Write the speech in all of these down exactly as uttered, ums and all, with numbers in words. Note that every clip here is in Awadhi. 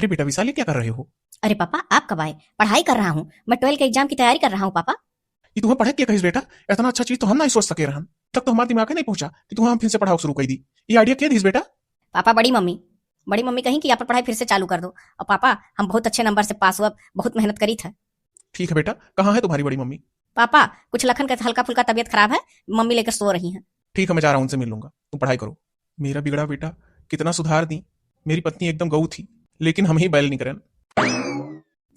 अरे बेटा विशाल, ये क्या कर रहे हो? अरे पापा, आप कब आए? पढ़ाई कर रहा हूँ, मैं ट्वेल्थ के एग्जाम की तैयारी कर रहा हूँ पापा। ये तुम्हें पढ़े के कहिस बेटा? इतना अच्छा चीज तो हम नहीं सोच सके रहन। तक तो हमारा दिमाग ही नहीं पहुंचा कि तुम्हें हम फिर से पढ़ाओ शुरू कर दी। ये आइडिया क्या दीस बेटा? पापा, बड़ी मम्मी, बड़ी मम्मी कहीं कि आपन पढ़ाई फिर से चालू कर दो। और पापा, हम बहुत अच्छे नंबर से पास हुआ, बहुत मेहनत करी था। ठीक है बेटा, कहाँ है तुम्हारी बड़ी मम्मी? पापा, कुछ लखन का हल्का फुल्का तबीयत खराब है, मम्मी लेकर सो रही हैं। ठीक है, मैं जा रहा हूँ, उनसे मिल लूंगा, तुम पढ़ाई करो। मेरा बिगड़ा बेटा, कितना सुधार दी। मेरी पत्नी एकदम गऊ थी, लेकिन हम ही बैल निकरन।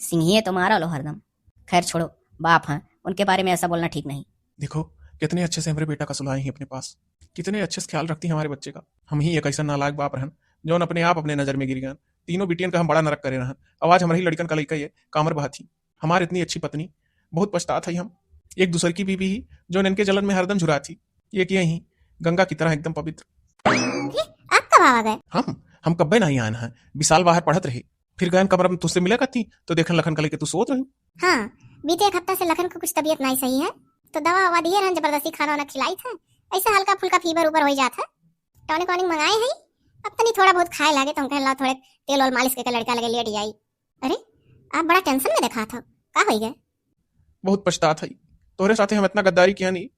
सिंहिये तो मारा लो हरदम। खैर छोड़ो, बाप हैं, उनके बारे में ऐसा बोलना ठीक नहीं। देखो, कितने अच्छे से हमरे बेटा का सुलाए हैं अपने पास, कितने अच्छे से ख्याल रखती हमारे बच्चे का। हम ही एक ऐसा नालायक बाप रहन, जौन अपने आप अपने नजर में गिर गए। तीनों बिटियन का हम बड़ा नरक करे रहन। अब आज हमरे ही लड़कन का लइका ये कामर बहा थी। हमार इतनी अच्छी पत्नी, बहुत पछतात हई हम। एक दूसर की बीबी ही, जौन इनके जलन में हरदम झुरा थी। ये किया ही गंगा की तरह एकदम पवित्र। अरे, आप कब आवा गए? हम हम कब्बे नहीं आन हैं। विशाल बाहर पढ़त रहे, फिर गयन कमरा में तुझसे मिले करती तो देखन लखन का लेके तू सोत रही। हाँ, बीते एक हफ्ता से लखन को कुछ तबीयत नहीं सही है, तो दवा ववा दिए रहन, जबरदस्ती खाना वाना खिलाई थे। ऐसे हल्का फुल्का फीवर उबर हो जात है। टॉनिक वॉनिक मंगाए हैं, अब तनी थोड़ा बहुत खाए लागे तो हम कहला थोड़े तेल और मालिश के लड़का लगे लेट जाई। अरे, आप बड़ा टेंशन में देखा था, का होई गए? बहुत पछतात हई, तोहरे साथे हम इतना गद्दारी किया नहीं।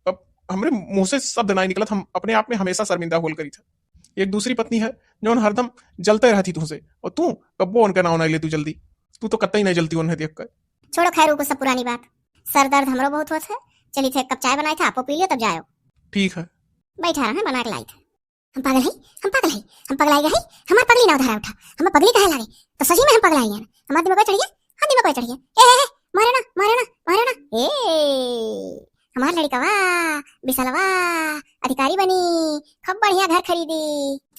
अब हमरे मुंह से शब्द नहीं निकलत, हम अपने आप में हमेशा शर्मिंदा होल करी था। एक दूसरी पत्नी है, जौन हरदम जलते रहती तुमसे, और तू कब्बो उनका नाव नहीं ले तू जल्दी। तू तो कतई नहीं जलती उन्हें देख कर। छोड़ो, खैर, वो सब पुरानी बात। सर दर्द हमरो बहुत होत है। चली थे, एक कप चाय बनाए था, आपो पी लियो, तब जायो। ठीक है। बैठा रहा, बना के लाई थे। हम पागल हई, हम पागल हई, हम पगलाई गए हई, हमार पगली ना उधारा उठा, हम पगली कहे लागे, तो सही में हम पगलाई गए, हमार दिमाग चढ़िए, हाँ दिमाग चढ़िए, ए, ए, ए, मारे ना, मारे ना, मारे ना, ए, हमार लड़कवा, बिसलवा, अधिकारी बनी, खूब बढ़िया घर खरीदी,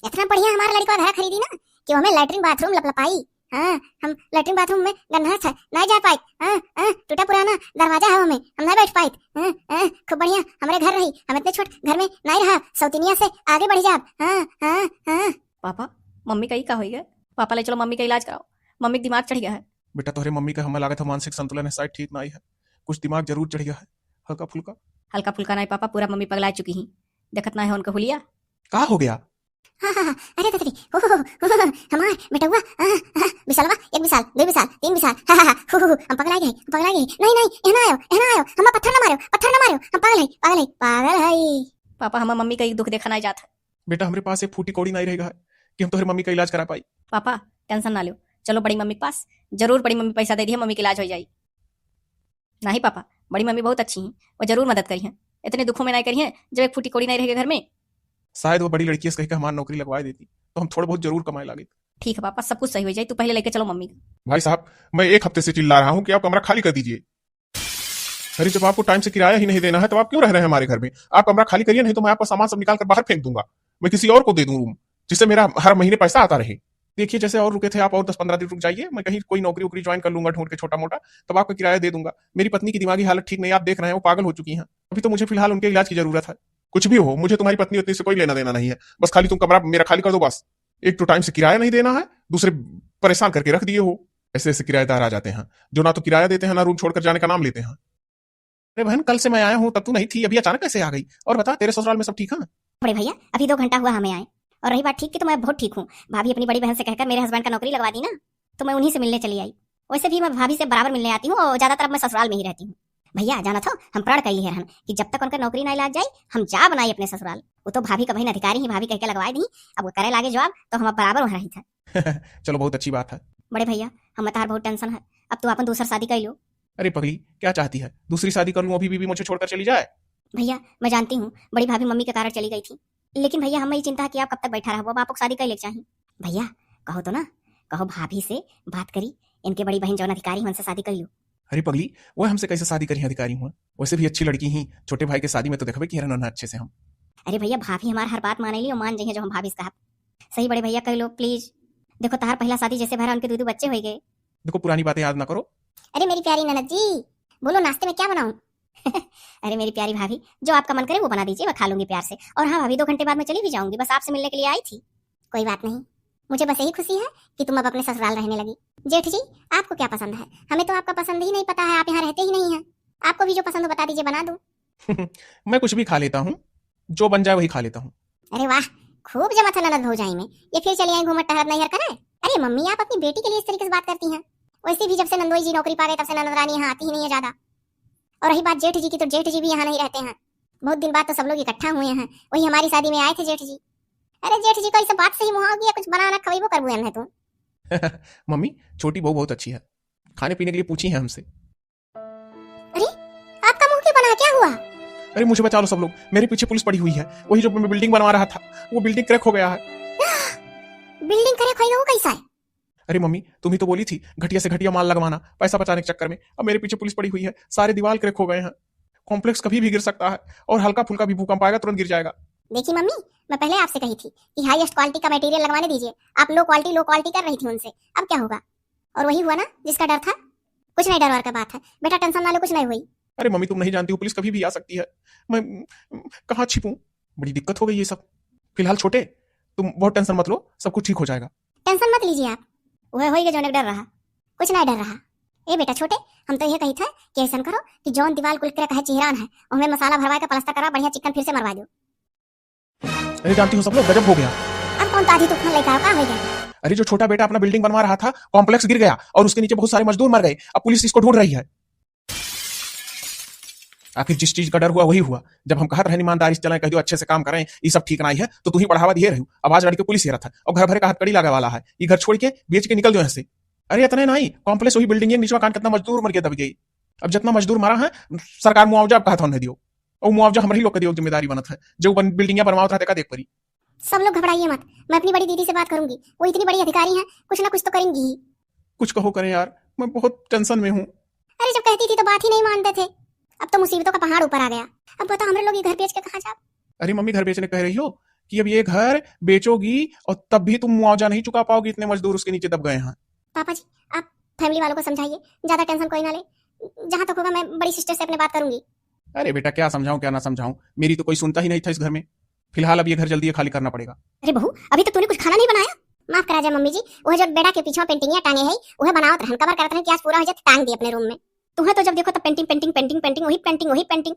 इतना बढ़िया हमार लड़कवा घर खरीदी ना कि हमें लैट्रिन बाथरूम लपलपाई, हाँ, हम लैट्रिन बाथरूम में गन्ना है, नहीं जा पाई, हाँ, हाँ, टूटा पुराना दरवाजा है, हमें हम नहीं बैठ पाई, हाँ, हाँ, खूब बढ़िया हमारे घर रही, हम इतने छोट घर में नहीं रहा, सौतिनिया से आगे बढ़ जाब, हाँ, हाँ, हाँ। पापा, मम्मी का ई का होई गए? पापा ले चलो मम्मी का इलाज कराओ, मम्मी का दिमाग चढ़ गया है। बेटा तोहरे मम्मी का हमें लागत है मानसिक संतुलन है शायद ठीक ना आई है, कुछ दिमाग जरूर चढ़ गया है, हल्का फुल्का। हल्का फुल्का नहीं पापा, पूरा मम्मी पगला चुकी ही, देखत ना है उनका हुलिया। का हो गया? हाँ, हाँ, हाँ, अरे दतरी, हो, हो, हो, हो, हो, हमार बेटउआ, हाँ, हाँ, बिसलवा, एक बिसाल, दो बिसाल, तीन बिसाल, हाँ, हाँ, हाँ, हो, हो, हो, हम पगला गए, हम पगला गए। नहीं, नहीं, एहना आयो, एहना आयो, हमें पत्थर न मारो, पत्थर न मारो, हम पागल है, पागल है, पागल है। पापा, हमार मम्मी का एक दुख देखा नहीं जात है। बेटा, हमरे पास एक फूटी कौड़ी नहीं रहेगा है कि हम तोहरे मम्मी का इलाज करा पाई। पापा, टेंशन ना लो, चलो बड़ी मम्मी के पास, जरूर बड़ी मम्मी पैसा दे दिए, मम्मी का इलाज हो जाई। नहीं पापा, बड़ी मम्मी बहुत अच्छी हैं, वो जरूर मदद करी हैं, इतने दुखों में नहीं करी हैं जब एक फूटी कौड़ी नहीं रहेगी घर में। शायद वो बड़ी लड़की से कह के हमारी नौकरी लगवा देती तो हम थोड़ा बहुत जरूर कमाए लागे। ठीक है पापा, सब कुछ सही हो जाए, तू पहले लेके चलो मम्मी को। भाई साहब, मैं एक हफ्ते से चिल्ला रहा हूँ कि आप कमरा खाली कर दीजिए। अरे, जब आपको टाइम से किराया ही नहीं देना है, तब आप क्यों रह रहे हैं हमारे घर में? आप कमरा खाली करिए, नहीं तो मैं आपका सामान सब निकाल कर बाहर फेंक दूंगा, मैं किसी और को दे दूं रूम, जिससे मेरा हर महीने पैसा आता रहे। देखिए, जैसे और रुके थे आप, और दस पन्द्रह दिन रुक जाइए, मैं कहीं कोई नौकरी वोकरी ज्वाइन कर लूंगा ढूंढ के छोटा मोटा, तब आपका किराया दे दूंगा। मेरी पत्नी की दिमागी हालत ठीक नहीं, आप देख रहे हैं, वो पागल हो चुकी हैं। अभी तो मुझे फिलहाल उनके इलाज की जरूरत है। कुछ भी हो, मुझे तुम्हारी पत्नी उतनी से कोई लेना देना नहीं है, बस खाली तुम कमरा मेरा खाली कर दो बस। एक तो टाइम से किराया नहीं देना है, दूसरे परेशान करके रख दिए हो। ऐसे ऐसे किराएदार आ जाते हैं जो ना तो किराया देते हैं, ना रूम छोड़कर जाने का नाम लेते हैं। अरे बहन, कल से मैं आया हूँ, तब तू नहीं थी, अभी अचानक कैसे आ गई? और बता, तेरे ससुराल में सब ठीक है? बड़े भैया, अभी दो घंटा हुआ हमें आए, और रही बात ठीक की, तो मैं बहुत ठीक हूँ। भाभी अपनी बड़ी बहन से कहकर मेरे हस्बैंड का नौकरी लगवा दी ना, तो मैं उन्हीं से मिलने चली आई। वैसे भी मैं भाभी से बराबर मिलने आती हूँ और ज्यादातर अब मैं ससुराल में ही रहती हूँ। भैया, जाना थो, हम प्रण कर लिए रहन कि जब तक उनका नौकरी ना लाग जाए, हम जाब नाई अपने ससुराल। वो तो भाभी का बहन अधिकारी ही, भाभी कह के लगवाए दी, अब वो करे लागे जॉब, तो हम अब बराबर वहाँ रही था। चलो, बहुत अच्छी बात है। बड़े भैया, हम तहार बहुत टेंशन है, अब तू अपन दूसर शादी कर लो। अरे पगली, क्या चाहती है? दूसरी शादी कर लूं, अभी बीबी मुझे छोड़कर चली जाए? भैया, मैं जानती हूँ, बड़ी भाभी मम्मी के कारण चली गई थी, लेकिन भैया, हम ये चिंता है कि आप कब तक बैठा रहबो, अब आपको शादी कर ले चाही। भैया, कहो तो ना, कहो भाभी से बात करी, इनके बड़ी बहन जौन अधिकारी हैं, उनसे शादी कर लो। अरे पगली, वो हमसे कैसे शादी करी अधिकारी हुआ? वैसे भी अच्छी लड़की ही, छोटे भाई के शादी में तो देखबे कि रहना अच्छे से हम। अरे भैया, भाभी हमार हर बात माने ली और मान जाइए जो हम भाभी से कहब। सही बड़े भैया, कह लो प्लीज। देखो, तहार पहला शादी जैसे भरा, उनके दो दो बच्चे हो गए। देखो, पुरानी बातें याद ना करो। अरे मेरी प्यारी ननद जी, बोलो नाश्ते में क्या बनाऊं? अरे मेरी प्यारी भाभी, जो आपका मन करे वो बना दीजिए, मैं खा लूंगी प्यार से। और हाँ भाभी, दो घंटे बाद मैं चली भी जाऊंगी, बस आपसे मिलने के लिए आई थी। कोई बात नहीं, मुझे बस यही खुशी है कि तुम अब अपने ससुराल रहने लगी। जेठ जी, आपको क्या पसंद है? हमें तो आपका पसंद ही नहीं पता है, आप यहाँ रहते ही नहीं हैं। आपको भी जो पसंद हो बता दीजिए, बना दूं। मैं कुछ भी खा लेता हूँ, जो बन जाए वही खा लेता हूँ। अरे वाह, खूब जमा था ननद भौजाई में। ये फिर चली आई घूमत टहरत नैहर करे? अरे मम्मी, आप अपनी बेटी के लिए इस तरीके से बात करती हैं? वैसे भी जब से नंदोई जी नौकरी पा गए, तब से ननद रानी यहाँ आती ही नहीं है ज्यादा। और रही बात जेठ जी की, तो जेठ जी भी यहाँ नहीं रहते हैं। बहुत दिन बाद तो सब लोग इकट्ठा हुए हैं, वही हमारी शादी में आए थे जेठ जी। अरे जेठ जी को ऐसे बात से ही मुहाओगी या कुछ बना ना खवाइबो करबू एन्हें तू? मम्मी, छोटी बहू बहुत अच्छी है, खाने पीने के लिए पूछी है हमसे। अरे, आपका मुंह क्यों बना, क्या हुआ? अरे मुझे बचा लो सब लोग, मेरे पीछे पुलिस पड़ी हुई है। वही जो मैं बिल्डिंग बनवा रहा था, वो बिल्डिंग क्रैक हो गया है। बिल्डिंग क्रैक हो गया, वो कैसा है? अरे मम्मी, तुम ही तो बोली थी घटिया से घटिया माल लगवाना, पैसा बचाने के चक्कर में। अब मेरे पीछे पुलिस पड़ी हुई है, सारे दीवार क्रैक हो गए हैं। कॉम्प्लेक्स कभी भी गिर सकता है, और हल्का फुल्का भी भूकंप आएगा, तुरंत गिर जाएगा। देखी मम्मी, मैं पहले आपसे कही थी कि हाईएस्ट क्वालिटी का मटेरियल लगवाने दीजिए, आप लो क्वालिटी लो क्वालिटी कर रही थी उनसे, अब क्या होगा? और वही हुआ ना जिसका डर था। कुछ नहीं, डर वर का बात है बेटा, टेंशन ना लो, कुछ नहीं हुई। अरे मम्मी, तुम नहीं जानती हो, पुलिस कभी भी आ सकती है। मैं, उम, कहाँ छिपूं? बड़ी दिक्कत हो गई ये सब। फिलहाल छोटे, तुम बहुत टेंशन मत लो, सब कुछ ठीक हो जाएगा। टेंशन मत लीजिए आप, वह होई के जौन एक डर रहा, कुछ नहीं डर रहा। ए बेटा छोटे, हम तो यह कही था कि ऐसा करो कि जौन दीवार कुल क्रैक है, चिहरान है, ओहमे मसाला भरवा के प्लास्टर करा, बढ़िया चिकन फिर से मरवा दो। अरे जानती हो सब लोग, गजब हो गया। अब कौन ताजी तूफान लेकर आया, का हो गया? अरे जो छोटा बेटा अपना बिल्डिंग बनवा रहा था, कॉम्प्लेक्स गिर गया और उसके नीचे बहुत सारे मजदूर मर गए। अब पुलिस इसको ढूंढ रही है। आखिर जिस चीज का डर हुआ वही हुआ। जब हम कहत रहन ईमानदारी से चलें, कह दियो अच्छे से काम करें, ये सब ठीक नहीं है, तो तू ही बढ़ावा दिए रही। अब आज लड़के पुलिस ये रहा था और घर भरे का हथकड़ी लागे वाला है। ये घर छोड़ के बेच के निकल दियो यहाँ से। अरे इतने नहीं, कॉम्प्लेक्स वही बिल्डिंग है, निचवा कान कितना मजदूर मर गया दब गई। अब जितना मजदूर मरा है, सरकार मुआवजा अब कहत होने दियो। और मुआवजा हमरे ही लोग के दियो, जिम्मेदारी बनत है, जो बन-, बिल्डिंगिया बनवावत रहते का देख परी। सब लोग घबराइए मत, मैं अपनी बड़ी दीदी से बात करूंगी, वो इतनी बड़ी अधिकारी हैं, कुछ ना कुछ तो करेंगी ही। कुछ कहो करें यार, मैं बहुत टेंशन में हूँ। अरे जब कहती थी तो बात ही नहीं मानते थे, अब तो मुसीबतों का पहाड़ ऊपर आ गया। अब बताओ हमरे लोग ये घर बेच के कहाँ जाब? अरे मम्मी, घर बेचने कह रही हो कि अब ये घर बेचोगी और तब भी तुम मुआवजा नहीं चुका पाओगी इतने मजदूर उसके नीचे दब गए हैं। पापा जी, आप फैमिली वालों को समझाइए, ज्यादा टेंशन कोई ना ले। जहाँ तक होगा मैं बड़ी सिस्टर से अपने बात करूंगी। अरे बेटा, क्या समझाऊं क्या ना समझाऊं, मेरी तो कोई सुनता ही नहीं था इस घर में। फिलहाल अब ये घर जल्दी खाली करना पड़ेगा। अरे बहू, अभी तो तूने कुछ खाना नहीं बनाया। माफ करा जाए मम्मी जी, वह जो बेड़ा के पीछे पेंटिंगिया टांगे है, वह बनावत रहन, कवर करत रहन कि आज पूरा हो जाए, टांग दी अपने रूम में। तुम्हें तो जब देखो तब पेंटिंग, पेंटिंग, पेंटिंग, पेंटिंग, वही पेंटिंग, वही पेंटिंग।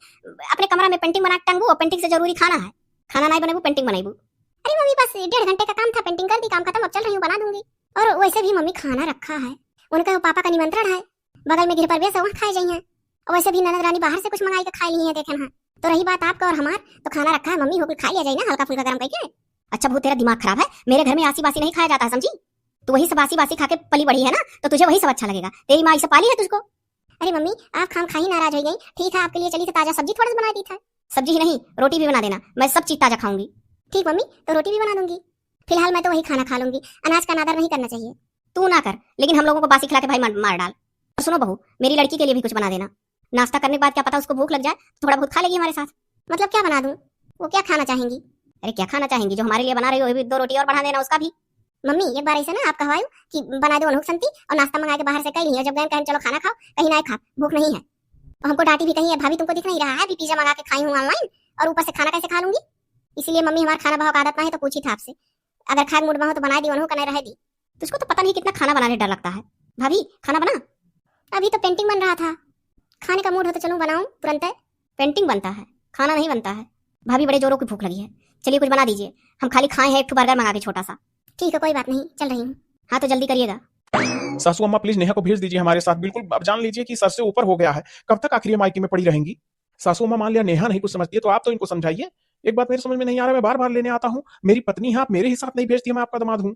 अपने कमरा में पेंटिंग बना के टांगू और पेंटिंग से जरूरी खाना है। खाना नहीं बनाबू, पेंटिंग बनाबू। अरे मम्मी, बस डेढ़ घंटे का काम था, पेंटिंग कर दी, काम खत्म, अब चल रही हूँ, बना दूंगी। और वैसे भी मम्मी खाना रखा है, उनका पापा का निमंत्रण है, बगल में गृह प्रवेश है, वहाँ खाए जाइए। और वैसे भी ननद रानी बाहर से कुछ मंगाई के खाए ली है, देखे ना। तो रही बात आपका और हमार, तो खाना रखा है मम्मी, हो कुल खा लिया जाए ना, हल्का फुल्का गरम करके। अच्छा बहू, तेरा दिमाग खराब है, मेरे घर में आसी बासी नहीं खाया जाता है, समझी? तू वही सब आसी बासी खा के पली बढ़ी है ना, तो तुझे वही सब अच्छा लगेगा। तेरी माँ इसे पाली है तुझको। अरे मम्मी, आप खाम खा ही नाराज हो गई। ठीक है, आपके लिए चली तो ताजा सब्जी थोड़ा सा बना दी था। सब्जी ही नहीं, रोटी भी बना देना, मैं सब चीज ताजा खाऊंगी। ठीक मम्मी, तो रोटी भी बना दूंगी। फिलहाल मैं तो वही खाना खा लूंगी, अनाज का अनादर नहीं करना चाहिए। तू ना कर, लेकिन हम लोगों को बासी खिला के भाई मार, मार डाल। और सुनो बहू, मेरी लड़की के लिए भी कुछ बना देना। नाश्ता करने के बाद क्या पता उसको भूख लग जाए, थोड़ा बहुत खा लेगी हमारे साथ। मतलब क्या बना दूं? वो क्या खाना चाहेंगी? अरे क्या खाना चाहेंगी, जो हमारे लिए बना रही हो, अभी दो रोटी और बढ़ा देना उसका भी। मम्मी, एक बार ऐसे ना आप कहवायू कि बना दो अनहुक संती और नाश्ता मंगा के बाहर से कह ली, और जब गए कहें चलो खाना खाओ, कहीं ना खा, भूख नहीं है। और हमको डांटी भी कहीं है, भाभी तुमको दिख नहीं रहा है, अभी पिज्जा मंगा के खाई हूँ ऑनलाइन और ऊपर से खाना कैसे खा लूंगी? इसीलिए मम्मी हमारा खाना भाव का आदत ना है तो पूछी था आपसे, अगर खाए मूड में हो तो बना दी अनहुक, नहीं रह दी। तुझको तो पता नहीं कितना खाना बनाने डर लगता है। भाभी, खाना बना। अभी तो पेंटिंग बन रहा था, खाने का मूड हो तो चलूं बनाऊं तुरंत। पेंटिंग बनता है, खाना नहीं बनता है। भाभी, बड़े जोरों की भूख लगी है, चलिए कुछ बना दीजिए। हम खाली खाए हैं एक ठो बर्गर मंगा के छोटा सा। ठीक है, कोई बात नहीं, चल रही हूँ। हाँ, तो जल्दी करिएगा। सासू अम्मा, प्लीज नेहा को भेज दीजिए हमारे साथ। बिल्कुल, अब जान लीजिए कि सर से ऊपर हो गया है। कब तक आखिर ये मायके में पड़ी रहेंगी? सासू अम्मा, मान लिया नेहा नहीं कुछ समझती है, तो आप तो इनको समझाइए। एक बात मेरे समझ में नहीं आ रहा, मैं बार बार लेने आता हूँ, मेरी पत्नी है, आप मेरे ही साथ नहीं भेजती, मैं आपका दामाद हूँ।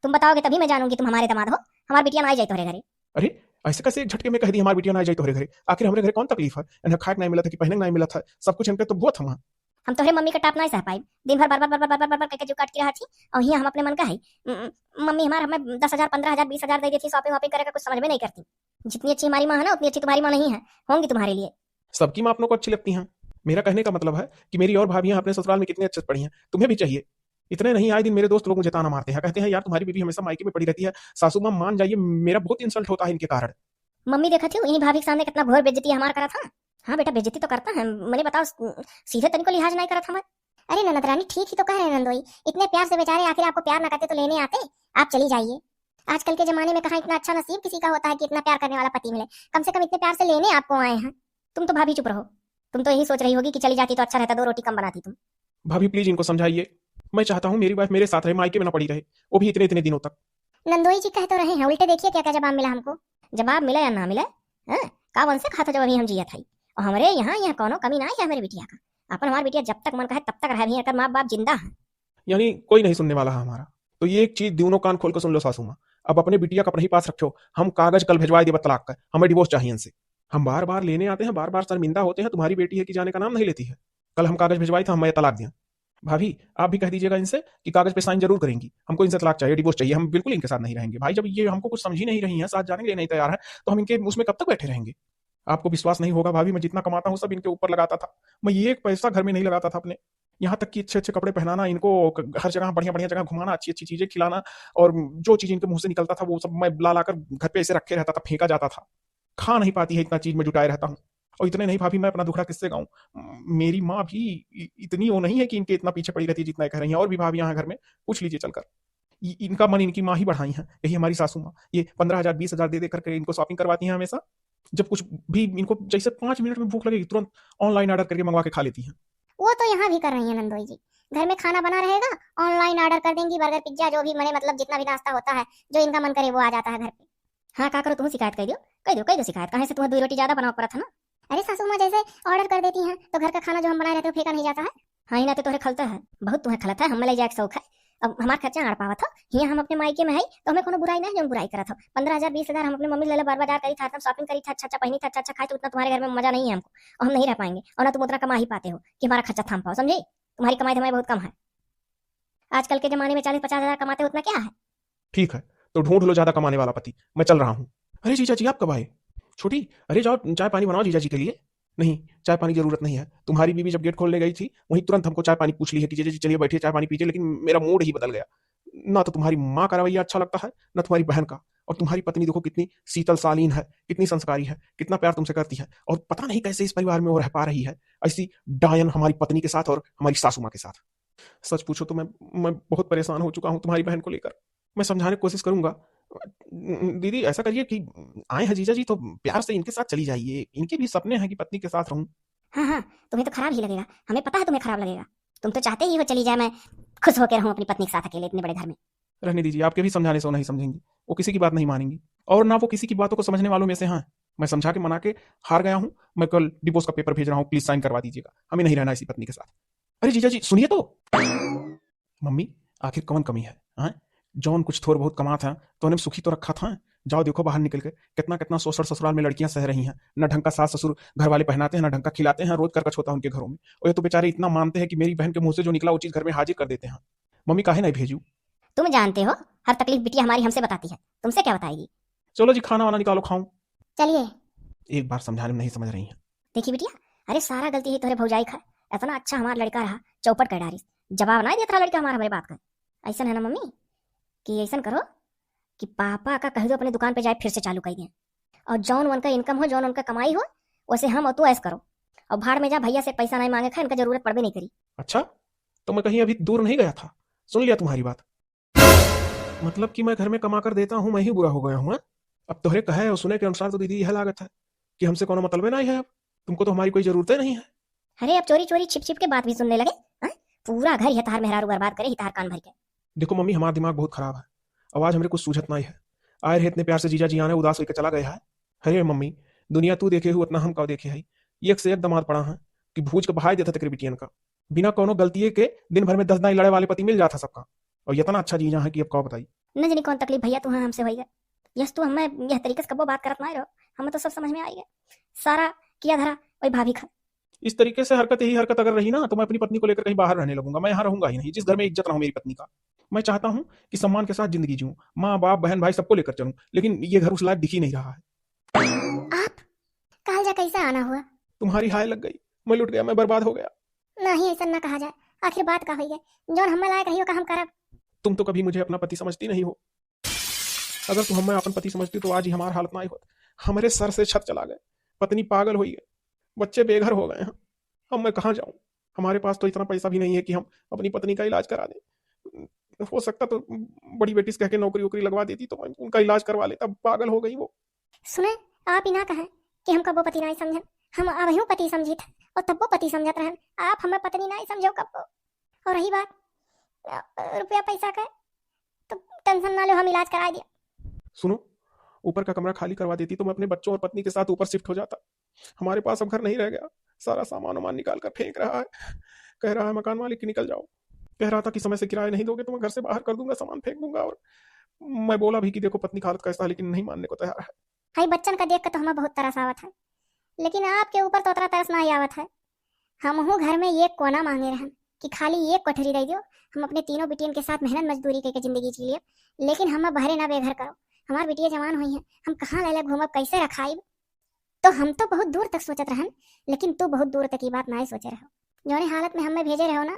तुम बताओगे तभी मैं जानूंगी तुम हमारे दामाद हो। हमार बिटिया ना आई जाए तोहरे घरे। अरे, ऐसे कैसे एक झटके में कह दी हमार बिटिया ना आई जाए तोहरे घरे? आखिर हमरे घरे कौन तकलीफ है? इन्हें खाए के नहीं मिला था कि पहने के नहीं मिला था, सब कुछ इनके तो भुगत हम। हम तोहरे मम्मी के टाप ना सह पाई, दिन भर बर बर बर बर बर बर बर करके जो काट के रहा थी। और हियां हम अपने मन का है, म-, म-, मम्मी हमार हमें दस हजार, पन्द्रह हजार, बीस हजार दे देती, शॉपिंग वॉपिंग करे का कुछ समझ में नहीं करती। जितनी अच्छी हमारी माँ है ना, उतनी अच्छी तुम्हारी माँ नहीं है, होंगी तुम्हारे लिए। सबकी माँ अपनों को अच्छी लगती हैं। मेरा कहने का मतलब है कि मेरी और भाभियाँ अपने ससुराल में कितनी अच्छे से पड़ी हैं, तुम्हें भी चाहिए। इतने नहीं, आए दिन मेरे दोस्त लोग मुझे ताना मारते हैं, कहते हैं, "यार, तुम्हारी बीवी हमेशा मायके में पड़ी रहती है।" सासू माँ, मान जाइए, मेरा बहुत इंसल्ट होता है इनके कारण। मम्मी, देखत हो, इन्हीं भाभी के सामने कितना घोर बेइज्जती हमार करत है। हाँ बेटा, बेइज्जती तो करता है, मने बताओ, सीधे तनिको लिहाज नहीं करत हमें। अरे ननद रानी, ठीक ही तो कह रहे हैं नंदोई, इतने प्यार से बेचारे, आखिर आपको प्यार ना करते तो लेने आते, आप चली जाइए। आजकल के जमाने में कहाँ इतना अच्छा नसीब किसी का होता है कि इतना प्यार करने वाला पति मिले। कम से कम इतने प्यार से लेने आपको आए हैं। तुम तो भाभी चुप रहो, तुम तो यही सोच रही होगी कि चली जाती तो अच्छा रहता, दो रोटी कम बनाती तुम। भाभी, प्लीज इनको समझाइए। मैं चाहता हूँ मेरी वाइफ मेरे साथ रहे, मायके में ना पड़ी रहे, वो भी इतने इतने दिनों तक। नंदोई जी कह तो रहे हैं, उल्टे देखिए क्या क्या जवाब मिला हमको। जवाब मिले या ना मिले, हैं? का वंश खात हो जब अभी हम जियत हई? और हमरे यहाँ, यहाँ कौनो कमी ना है हमरे बिटिया का। अपन हमार बिटिया जब तक मन कहे तब तक रहे, अभी एकर माँ बाप जिंदा हैं। यानी कोई नहीं सुनने वाला है हमारा। तो ये एक चीज दोनों कान खोल के सुन लो सासू माँ, अब अपने बिटिया का अपने ही पास रखो। हम कागज कल भिजवाए देबा तलाक का, हमें डिवोर्स चाहिए इनसे। हम बार बार लेने आते हैं, बार बार शर्मिंदा होते हैं, तुम्हारी बेटी है कि जाने का नाम नहीं लेती है। कल हम कागज भिजवाए थे, हमें तलाक दिया। भाभी, आप भी कह दीजिएगा इनसे कि कागज पे साइन जरूर करेंगी, हमको इनसे तलाक चाहिए, डिवोर्स चाहिए, हम बिल्कुल इनके साथ नहीं रहेंगे। भाई, जब ये हमको कुछ समझ ही नहीं रही हैं, साथ जाने के लिए नहीं तैयार हैं, तो हम इनके उसमें कब तक बैठे रहेंगे? आपको विश्वास नहीं होगा भाभी, मैं जितना कमाता हूँ सब इनके ऊपर लगाता था, मैं ये एक पैसा घर में नहीं लगाता था अपने। यहाँ तक कि अच्छे अच्छे कपड़े पहनाना इनको, क-, हर जगह बढ़िया बढ़िया जगह घुमाना, अच्छी अच्छी चीजें खिलाना, और जो चीज इनके मुंह से निकलता था वो सब मैं ला लाकर घर पे ऐसे रखे रहता था, फेंका जाता था। खा नहीं पाती है, इतना चीज मैं जुटाए रहता हूँ। और इतने नहीं भाभी, मैं अपना दुखड़ा किससे गाऊं? म-, मेरी माँ भी इ-, इतनी वो नहीं है कि इनके इतना पीछे पड़ी रहती है जितना ये कह रही हैं। और भी भाभी यहाँ घर में पूछ लीजिए चलकर। इ-, इनका मन इनकी माँ ही बढ़ाई हैं, यही हमारी सासू माँ। ये पन्द्रह हजार, बीस हजार दे दे करके इनको शॉपिंग करवाती हैं हमेशा। जब कुछ भी इनको जैसे पाँच मिनट में भूख लगेगी, तुरंत ऑनलाइन ऑर्डर करके मंगवा के खा लेती हैं। वो तो यहाँ भी कर रही हैं नंदोई जी, घर में खाना बना रहेगा, ऑनलाइन ऑर्डर कर देंगी, बर्गर, पिज्जा, जो भी मने, मतलब जितना भी नाश्ता होता है, जो इनका मन करे वो आ जाता है घर पे। हाँ, का करो, तुम शिकायत कर दो, कर दो, कर दो शिकायत। कहे से तुम्हें दो रोटी ज्यादा बनावे पड़त है ना। अरे सासू माँ, जैसे ऑर्डर कर देती हैं तो घर का खाना जो हम बनाए रहते हैं फेंका नहीं जाता है। हाँ, ही ना तो तोहरे खलता है, बहुत तुम्हें खलत है, हमें ले जाए के शौक है। अब हमार खर्चा आड़ पावत हो, हियाँ हम अपने मायके में है तो हमें कोनो बुराई नहीं है, जौन बुराई करत हो। पन्द्रह हजार, बीस हजार हम अपने मम्मी से ले ले, बार बाजार करी था, हरदम शॉपिंग करी था, अच्छा अच्छा पहनी था, अच्छा अच्छा खाए, तो उतना तुम्हारे घर में मजा नहीं है हमको, और हम नहीं रह पाएंगे। और ना तुम उतना कमा ही पाते हो कि हमारा खर्चा थाम पाओ, समझे? तुम्हारी कमाई धमाई बहुत कम है। आजकल के जमाने में चालीस पचास हजार कमाते हो, उतना क्या है? ठीक है, तो ढूंढ लो ज्यादा कमाने वाला पति, मैं चल रहा हूँ। अरे जीजा जी, आप कब आए? छोटी, अरे जाओ चाय पानी बनाओ जीजा जी के लिए। नहीं, चाय पानी की जरूरत नहीं है। तुम्हारी बीवी जब गेट खोलने गई थी, वहीं तुरंत हमको चाय पानी पूछ ली है कि जीजा जी चलिए बैठिए, चाय पानी पीजिए, लेकिन मेरा मूड ही बदल गया। ना तो तुम्हारी माँ का रवैया अच्छा लगता है, ना तुम्हारी बहन का। और तुम्हारी पत्नी देखो कितनी शीतल शालीन है, कितनी संस्कारी है, कितना प्यार तुमसे करती है, और पता नहीं कैसे इस परिवार में वो रह पा रही है, ऐसी डायन हमारी पत्नी के साथ और हमारी सासू माँ के साथ। सच पूछो तो मैं, मैं बहुत परेशान हो चुका हूँ तुम्हारी बहन को लेकर। मैं समझाने की कोशिश करूंगा। दीदी, ऐसा करिए कि आए हैं जीजा जी, तो प्यार से इनके साथ चली जाइए। इनके भी सपने हैं कि पत्नी के साथ रहूं। हाँ, हाँ, तुम्हें तो खराब ही लगेगा, हमें पता है तुम्हें खराब लगेगा। तुम तो चाहते ही हो चली जाए, मैं खुश होकर रहूं अपनी पत्नी के साथ अकेले इतने बड़े घर में। रहने दीजिए, आपके भी समझाने से वो नहीं समझेंगी, वो किसी की बात नहीं मानेंगी, और ना वो किसी की बातों को समझने वालों में से हैं। मैं समझा के मना के हार गया हूँ। मैं कल डिवोर्स का पेपर भेज रहा हूँ, प्लीज साइन करवा दीजिएगा, हमें नहीं रहना इसी पत्नी के साथ। अरे जीजा जी, सुनिए तो। मम्मी, आखिर कौन कमी है, हाँ? जौन कुछ थोर बहुत कमात है, तो उन्हें सुखी तो रखा था। जाओ देखो बाहर निकल के, कितना कितना शोषण ससुराल में लड़कियां सह रही हैं। न ढंग का सास ससुर घर वाले पहनाते हैं, न ढंग का खिलाते हैं, रोज करकच होता है उनके घरों में। और ये तो बेचारे इतना मानते हैं कि मेरी बहन के मुंह से जो निकला वो चीज घर में हाजिर कर देते हैं। मम्मी, काहे नहीं भेजू? तुम जानते हो, हर तकलीफ बिटिया हमारी हमसे बताती है, तुमसे क्या बताएगी? चलो जी, खाना वाना निकालो, खाऊं। चलिए। एक बार समझाने में नहीं समझ रही हैं। देखी बिटिया, अरे सारा गलती है तोहरे भौजाई का। इतना अच्छा हमार लड़का रहा, चौपट कर डारिस। जवाब ना देत रहा लड़का हमार हमरे बात का। ऐसन है ना मम्मी, कि ऐसन करो कि पापा का कह दो अपने दुकान पे जाए फिर से चालू कर दें, और जौन उनका इनकम हो, जौन उनका कमाई हो, वैसे हम और तू ऐश करो। और भाड़ में जा, भैया से पैसा नहीं मांगे, खा, इनका जरूरत पड़बे नहीं करी। अच्छा, तो मैं कहीं अभी दूर नहीं गया था, सुन लिया तुम्हारी बात। मतलब कि मैं घर में कमा कर देता हूँ, मैं ही बुरा हो गया हूँ, हाँ? अब तोहरे कहे और सुने के अनुसार तो दीदी यह लागत है कि हमसे कोनो मतलबे नहीं है अब। तुमको तो हमारी कोई जरूरत ही नहीं है। अरे, अब चोरी चोरी छिप छिप के बात भी सुनने लगे, हाँ? पूरा घर यह तार मेहरारू बर्बाद करे ही तार कान भर के। देखो मम्मी, हमारा दिमाग बहुत खराब है, अब आज हमरे कुछ सूझत नहीं है। आए रहे इतने प्यार से जीजा जी आने, उदास होकर चला गया है। अरे मम्मी, दुनिया तू देखे हो उतना हम का देखे है। एक से एक दमाद पड़ा है कि भूज के बहाय देता तकरे बिटियन का। बिना कोनो गलतिये के दिन भर में दस दाई लड़े वाले पति मिल जाता सबका, और इतना अच्छा जीजा है कि अब का बताई। न जानी कौन तकलीफ भैया तुहा हमसे होई गए। यस, तू हमें यह तरीके से कबो बात करत ना रहो, हमें तो सब समझ में आई गए। सारा किया धरा वही भाभी खा। इस तरीके से हरकत, यही हरकत अगर रही ना, तो मैं अपनी पत्नी को लेकर कहीं बाहर रहने लगूंगा। मैं यहाँ रहूंगा ही नहीं, जिस घर में इज्जत ना हो मेरी पत्नी का। मैं चाहता हूँ कि सम्मान के साथ जिंदगी जीऊँ, माँ बाप बहन भाई सबको लेकर चलूँ, लेकिन ये घर उस लायक दिख ही नहीं रहा है। आप काल जा कैसे आना हुआ? तुम्हारी हाय लग गई, मैं लुट गया, मैं बर्बाद हो गया। नहीं, ऐसा ना कहा जाए, आखिर बात का हुई है? जौन हमें लायक रही हो का हम करब। तुम तो कभी मुझे अपना पति समझती नहीं हो। अगर तुम हमें अपन पति समझती तो आज ही हमार हालत ना होत। हमारे सर से छत चला गए, पत्नी पागल हो गई, बच्चे बेघर हो गए हैं। अब मैं कहाँ जाऊँ? हमारे पास तो इतना पैसा भी नहीं है कि हम अपनी पत्नी का इलाज करा दें। हो सकता तो बड़ी बेटी से कह के नौकरी वोकरी लगवा देती तो मैं उनका इलाज करवा लेता। पागल हो गई वो। सुने, आप ही ना कहें कि हम कबो पति नहीं समझन, हम अबहियों पति समझित हैं और तब्बो पति समझत रहन। आप हमें पत्नी नहीं समझो कब्बो। और रही बात, अ, रुपया पैसा के, तो tension ना लो, हम इलाज कराए दिया। सुनो, ऊपर का कमरा खाली करवा देती तो मैं अपने बच्चों और पत्नी के साथ ऊपर shift हो जाता। हमारे पास अब घर नहीं रह गया, सारा सामान वामान निकाल कर फेंक रहा है, कह रहा है मकान मालिक कि निकल जाओ, कह रहा था कि समय से किराया नहीं दोगे तो मैं घर से बाहर कर दूंगा, सामान फेंक दूंगा। और मैं बोला भी कि देखो पत्नी का हालत कैसा है, लेकिन नहीं मानने को तैयार है। हाय, बच्चन का देख के तो हमें बहुत तरस आवत है, लेकिन आपके ऊपर तो उतना तरस ना आवत है। हमहू घर में एक कोना मांगे रहन कि खाली एक कोठरी दे दियो, हम अपने तीनों बिटियन के साथ मेहनत मजदूरी करके जिंदगी जी लिए, लेकिन हम बहरे ना बेघर करो। हमार बिटिया जवान हुई है, हम कहाँ लैला घूमब, कैसे रखाइब? तो हम तो बहुत दूर तक सोचत रहन, लेकिन तू बहुत दूर तक ई बात नाय सोचे रहो। जौने हालत में हमें भेजे रहो ना,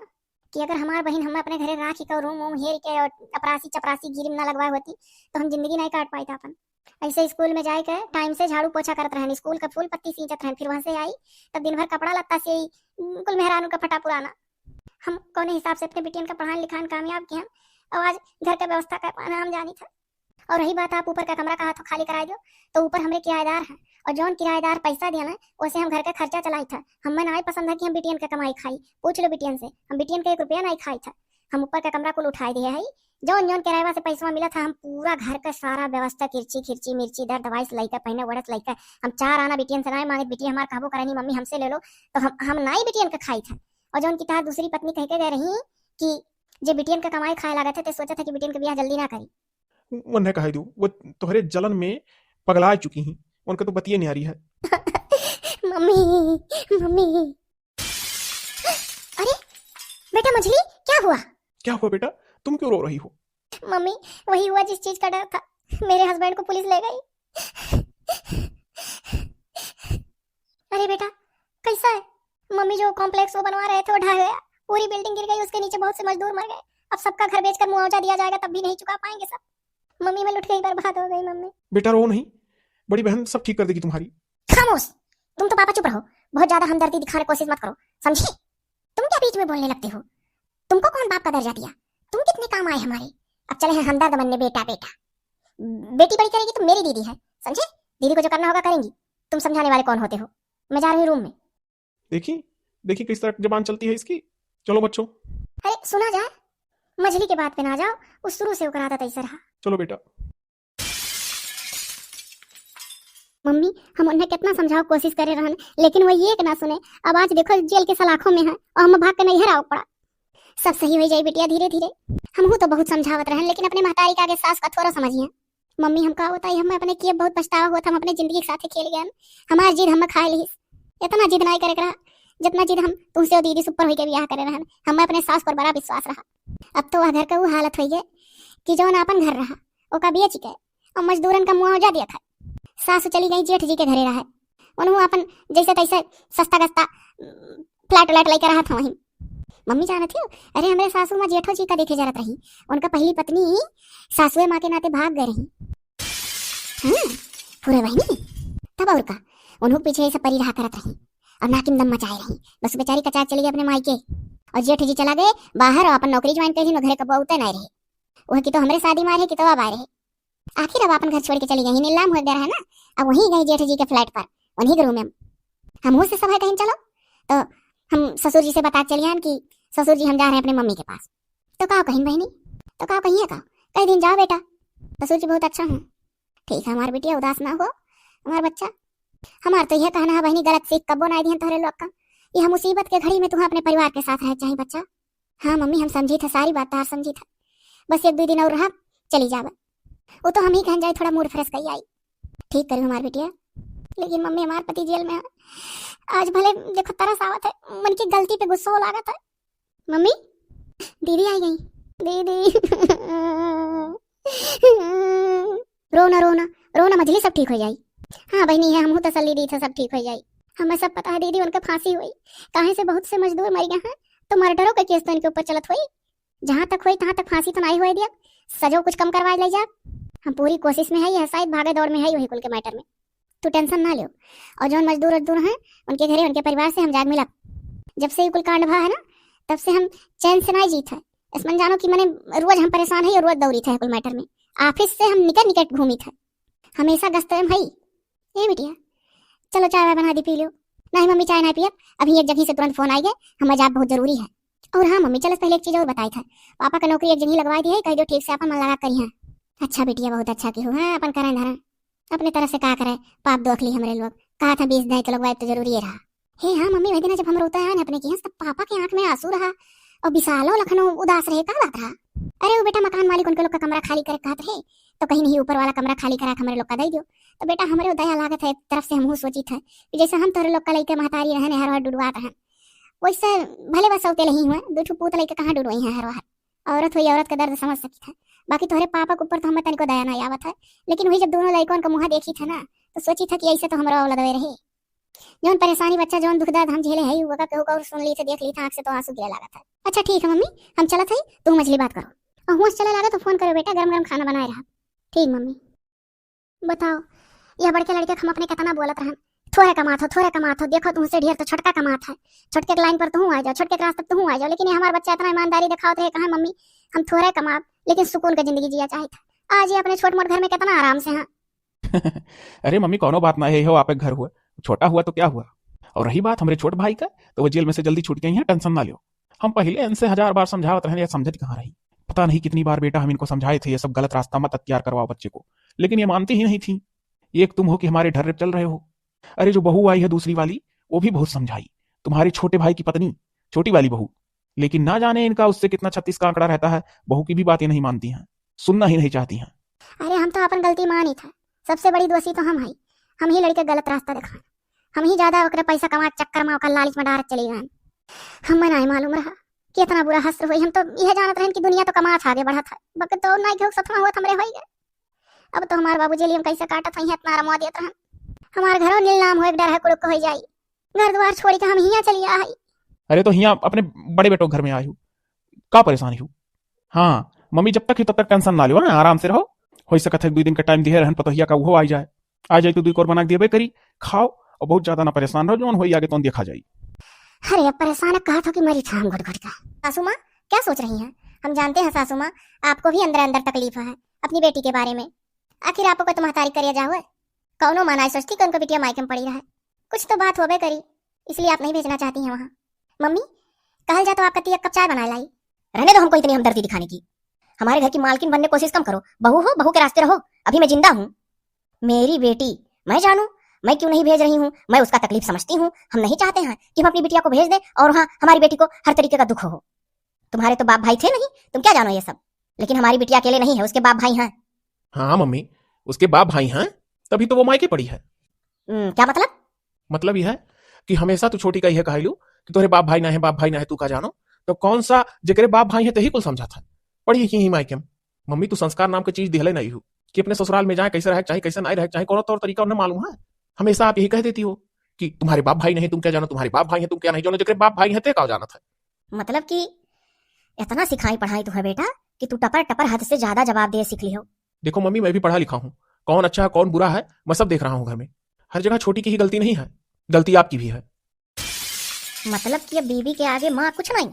कि अगर हमार बहिन हमें अपने घरे राखी के रूम वूम हेर के और अपरासी चपरासी गिरी में ना लगवाए होती, तो हम जिंदगी नहीं काट पाइत अपन। ऐसे स्कूल में जाए के टाइम से झाड़ू पोछा करत रहन, स्कूल का फूल पत्ती सींचत रहन, फिर वहां से आई तब दिन भर कपड़ा लत्ता से ही, उम, कुल मेहरानू का फटा पुराना। हम कौने हिसाब से अपने बिटियन का पढ़ान लिखान कामयाब किहन, और आज घर का व्यवस्था कर पाना हम जानी था। और रही बात आप ऊपर का कमरा कहा तो खाली कराए दो, तो ऊपर हमरे किराएदार हैं, और जौन किराएदार पैसा दिया ना, ओसे हम घर का खर्चा चलाई था। हमें ना पसंद है कि हम बिटियन का कमाई खाई, पूछ लो बिटियन से, हम बिटियन का एक रुपया नहीं खाई था। हम ऊपर का कमरा कुल उठाए दिए है, जौन जौन किराएवा से पैसवा मिला था, हम पूरा घर का सारा व्यवस्था, किरची खिरची, मिर्ची दर दवाई से लइका, पहने ओढ़े से लइका, हम चार आना बिटियन से नाई मांगे, बिटिया हमार कहबो करनी मम्मी हमसे ले लो, तो हम हम नाई बिटियन का खाई था। और जौन की तार दूसरी पत्नी कह के गए रही कि जे बिटियन का कमाई खाए लागत है, ते सोचा था कि बिटियन के बियाह जल्दी ना करी। उन्हें कहा दू, वो तोहरे जलन में पगला चुकी ही, उनका तो बतिये न्यारी है। मम्मी, मम्मी। अरे बेटा मझली, क्या हुआ? क्या हुआ बेटा, तुम क्यों रो रही हो? मम्मी, वही हुआ जिस चीज का डर था, मेरे हस्बैंड को पुलिस ले गई। अरे बेटा, कैसा है? मम्मी, जो कॉम्प्लेक्स वो बनवा रहे थे, वो ढह गया, पूरी बिल्डिंग गिर गई, उसके नीचे बहुत से मजदूर मर गए। अब सबका घर बेचकर मुआवजा दिया जाएगा, तब भी नहीं चुका पाएंगे सब। मम्मी, मैं लुट गई, बर्बाद हो गई मम्मी। बेटा रो नहीं, बड़ी बहन सब ठीक कर देगी तुम्हारी। खामोश, तुम तो पापा चुप रहो, बहुत ज्यादा हमदर्दी दिखाने की कोशिश मत करो, समझी? तुम क्या बीच में बोलने लगते हो? तुमको कौन बाप का दर्जा दिया? तुम कितने काम आए हमारे। अब चले हैं हमदर्द बनने, बेटा बेटा। बेटी बड़ी करेगी तो मेरी दीदी है, समझे? दीदी को जो करना होगा करेंगी। तुम समझाने वाले कौन होते हो? मैं जा रही हूँ रूम में। देखी, देखी किस तरह जबान चलती है इसकी। चलो बच्चों। अरे सुना जाए, मझली के बात पे ना जाओ, वो शुरू से ओकर आदत ऐसे रहा। चलो बेटा। मम्मी, हम उन्हें कितना समझाओ कोशिश करे रहन, लेकिन वो एक ना सुने। अब आज देखो जेल के सलाखों में है और हम भाग के नैहर आओ पड़ा। सब सही हो जाए बिटिया, धीरे धीरे। हमहू तो बहुत समझावत रहन, लेकिन अपने महतारी के आगे सास का थोड़ा समझिए। मम्मी, हम का बताई, हमें अपने किए बहुत पछतावा होत, हम अपने जिंदगी के साथे खेल गए। हमार जिद हमें खाए लिहिस। इतना जिद नाई करे के रहा, जितना जिद हम तुमसे और दीदी से ऊपर होके बियाह करे रहन। हमें अपने सास पर बड़ा विश्वास रहा। अब तो वह घर का वो हालत होई है कि जौन आपन घर रहा, ओका बेच के और मजदूरन का मुआवजा दिया था। सासू चली गई जेठ जी के घरे रहे, उन्हों अपन जैसे तैसे सस्ता गस्ता, उम, फ्लैट व्लैट लेके रहा था वहीं। मम्मी जानत हो, अरे हमरे सासू माँ जेठो जी का देखे जरत रही, उनका पहली पत्नी सासुए माँ के नाते भाग गए रही। हाँ, पूरे बहिनी, तब और का, उन्हों पीछे ऐसे परी रहा करत रही और नाकिम दम मचाए रही। बस बेचारी कचाक चली गई अपने मायके और जेठ जी चला गए बाहर और अपन नौकरी ज्वाइन कर ली, घरे कबो उते नहीं रहे। वह कि तो हमरे शादी मार है कि तो अब आए रहे। आखिर अब अपन घर छोड़ के चली गई, नीलाम हो गया रहा ना, अब वहीं गई जेठ जी के फ्लैट पर, उन्हीं के रूम में। हम मुँह से सब है कहीं चलो, तो हम ससुर जी से बता के चलिए कि ससुर जी हम जा रहे हैं अपने मम्मी के पास। तो का कहीं बहनी, तो का कहिए का, कह दिन जाओ बेटा, ससुर जी बहुत अच्छा हूँ। ठीक है हमार बिटिया, उदास ना हो हमार बच्चा। हमार तो यह कहना है बहनी, गलत सीख कब्बो ना दिहन तोहरे लोग का। यह मुसीबत के घड़ी में तुम्हें अपने परिवार के साथ रहे चाहिए बच्चा। हाँ मम्मी, हम समझी थे, सारी बात तार समझी थे। बस एक दो दिन और रहा, चली जावे। वो तो हम ही कहन जाए, थोड़ा मूड फ्रेश करी आई। ठीक करी हमार बिटिया। लेकिन मम्मी, हमार पति जेल में है। आज भले देखो तरस आवत है, मन की गलती पे गुस्सा लागत है। मम्मी, दीदी आई गई। दीदी। रो ना, रो ना, रो ना मझली, सब ठीक हो जाई। हाँ बहनी, है, हमहू तसल्ली दी था, सब ठीक हो जाई। हमें सब पता है दीदी, उनके फांसी हुई। काहे से बहुत से मजदूर मर गए हैं, तो मर्डरों का केस तो इनके ऊपर चलत हुई। जहाँ तक हुई तहाँ तक फांसी तो नहीं हुए दिया, सजो कुछ कम करवा ले जा। हम पूरी कोशिश में है, यह शायद भागे दौड़ में है वही कुल के मैटर में। तू टेंशन ना लियो। और जौन मजदूर वजदूर हैं, उनके घरे, उनके परिवार से हम जाग मिलब। जब से ये कुल कांड भा है ना, तब से हम चैन से ना जीत है। ऐसन जानो कि मने रोज हम परेशान है, रोज दौड़ी थे कुल मैटर में। ऑफिस से हम निकट निकट घूमी थे, हमेशा गश्त में भाई। ए बिटिया, चलो चाय वाय बना दी, पी लो। नहीं मम्मी, चाय ना पियब, अभी एक जगह से तुरंत फोन आ गए, हमें जाब बहुत जरूरी है। और हाँ मम्मी, चलस पहले एक चीज और बताई था, पापा का नौकरी एक जगह लगवाई दी है, कह दो ठीक से अपन मन लगा करिहैं। अच्छा बिटिया, बहुत अच्छा किहू, हाँ अपन करैं धरैं, अपने तरफ से का करैं, पाप दोख ली हमरे लोग, कहा था बीस दाई तो लगवाई तो जरूरी है रहा। हे हाँ मम्मी, वही दिन जब हम रोते आए ना अपने किहाँ, तब पापा के आँख में आंसू रहा और विशालो लखनो उदास रहे, का बात रहा? अरे वो बेटा मकान मालिक उनके लोग का कमरा खाली करे कहत रहे, तो कहीं नहीं ऊपर वाला कमरा खाली करा के हमरे लोग का दे दियो। तो बेटा हमरे दया लागत है, एक तरफ से हमहू सोचित है कि जैसे हम तोहरे लोग का लइके महतारी रहन, हर हर डुडुआत रहन, वैसे भले बस सौतेले ही हुए, दो ठो पूत लइके कहाँ डुडुआई हैं हर हर। औरत हुई औरत का दर्द समझ सकित है, बाकी तोहरे पापा के ऊपर तो हमें तनिको दया नहीं आवत है, लेकिन वही जब दोनों लइकन का मुँह देखित है ना, तो सोचित है कि ऐसे तो हमरो औलादवे रहे। जौन परेशानी बच्चा, जौन दुख दर्द हम झेले है, वो का केहू का और सुन ली थे, देख ली थे, आँख से तो आंसू गिरे लागत है। अच्छा ठीक है मम्मी, हम चलत है, तू मझली बात करो। और हुआ चले लागे तो फोन करो बेटा, गरम गरम खाना बनाए रहा। ठीक मम्मी। बताओ, यह बड़के लड़के के हम अपने कितना बोलत रहन, थोड़े कमात हो, थोड़े कमात हो, देखो तुमसे ढेर तो छोटका कमात है, छोटके के लाइन पर तुहूँ आ जाओ, छोटके के रास्ते पर तुहूँ आ जाओ, लेकिन ये हमारा बच्चा इतना ईमानदारी दिखावत रहे, कहा मम्मी हम थोड़े कमाब लेकिन सुकून का जिंदगी जिया चाहित है। आज ये अपने छोट मोट घर में कितना आराम से हैं। अरे मम्मी, कौनो बात ना है, हो आप एक घर हुआ, छोटा हुआ तो क्या हुआ। और रही बात हमरे छोट भाई का, तो वो जेल में से जल्दी छूट गई हैं, टेंशन ना लियो। हम पहले इनसे हजार बार समझावत रहे, ये समझत कहाँ रही। पता नहीं कितनी बार बेटा हम इनको समझाए थे, ये सब गलत रास्ता मत अख्तियार करवाओ बच्चे को, लेकिन ये मानती ही नहीं थी। एक तुम हो कि हमारे ढर्रे चल रहे हो। अरे जो बहू आई है दूसरी वाली, वो भी बहुत समझाई, तुम्हारे छोटे भाई की पत्नी, छोटी वाली बहू, लेकिन ना जाने इनका उससे कितना छत्तीस का आंकड़ा रहता है, बहू की भी बात ये नहीं मानती हैं, सुनना ही नहीं चाहती हैं। अरे हम तो अपन गलती मानी था, सबसे बड़ी दोषी तो हम हई, हम ही लड़के गलत रास्ता दिखाए, हम ही ज्यादा ओकरे पैसा कमा चक्कर में ओकर लालच में डारत चली गए। हमें नहीं मालूम रहा कि इतना बुरा हश्र होई। हम तो यह जानत रहन कि दुनिया तो कमात आगे बढ़त है, बक तो ना केहू सथवा होत हमरे होई गए। अब तो हमार बाबू जेलियम कैसे काटत है, इतना रमवा देत रहन। हमार घरों नीलनाम होए के डर है, कुड़ुक हो जाई। घर द्वार छोड़ी के हम हियाँ चली आ हई। अरे तो हियाँ अपने बड़े बेटो घर में आयु, का परेशान हो? हाँ मम्मी, जब तक ही तब तक टेंशन ना लियो, हाँ, आराम से रहो। हो सकत है एक दो दिन का टाइम दिए रहन पतोहिया का, उहो आ जाए। आ जाए तो दुई कोर बना के देबे करी, खाओ और बहुत ज्यादा ना परेशान रहो, जौन होई आगे तौन देखा जाई। अरे अब परेशान कहा था कि मरी था हम घुट घुट का। सासू माँ क्या सोच रही हैं? हम जानते हैं सासू माँ, आपको भी अंदर अंदर तकलीफ है अपनी बेटी के बारे में। आखिर आपको तो महतारी करिया जाओ है, कौनो माँ ना सोचती कि उनको बिटिया मायके में पड़ी रहे। कुछ तो बात होबे करी, इसलिए आप नहीं भेजना चाहती हैं वहाँ। मम्मी, कहल जा तो आपका तिया कप चाय बनाए लाई। रहने दो हमको इतनी हमदर्दी दिखाने की। हमारे घर की मालकिन बनने की कोशिश कम करो। बहू हो, बहू के रास्ते रहो। अभी मैं जिंदा हूँ। मेरी बेटी, मैं जानूँ, मैं क्यों नहीं भेज रही हूँ। मैं उसका तकलीफ समझती हूँ। हम नहीं चाहते हैं कि हम अपनी बिटिया को भेज दें और वहाँ हमारी बेटी को हर तरीके का दुख हो। तुम्हारे तो बाप भाई थे नहीं, तुम क्या जानो ये सब। लेकिन हमारी बिटिया अकेले नहीं है, उसके बाप भाई हैं। हाँ मम्मी, उसके बाप भाई हैं, तभी तो वो मायके पड़ी है। हम्म, क्या मतलब? मतलब यह है कि हमेशा तू छोटी का यह कहाइलू कि तोहरे बाप भाई ना है, बाप भाई ना है, तू का जानो। तो कौन सा जेकरे बाप भाई है, तेही कुल समझा था। पड़ी ही, ही मायके में। मम्मी, तू संस्कार नाम के चीज दिहले नहीं हो कि अपने ससुराल में जाए, कैसे रहे के चाही, कैसे नहीं रहे के चाही, कौनो तौर तरीका उन्हें मालूम है। हमेशा आप यही कह देती हो कि तुम्हारे बाप भाई नहीं, तुम क्या जानो, तुम्हारे बाप भाई हैं, तुम क्या नहीं जानो, जेकरे बाप भाई हैं, ते का जानत है। मतलब कि इतना सिखाई पढ़ाई तुम्हें बेटा कि तू टपर टपर हद से ज्यादा जवाब दे सीख ली हो। देखो मम्मी, मैं भी पढ़ा लिखा हूँ, कौन अच्छा है, कौन बुरा है, मैं सब देख रहा हूँ घर में। हर जगह छोटी की ही गलती नहीं है, गलती आपकी भी है। मतलब कि अब बीबी के आगे माँ कुछ नहीं?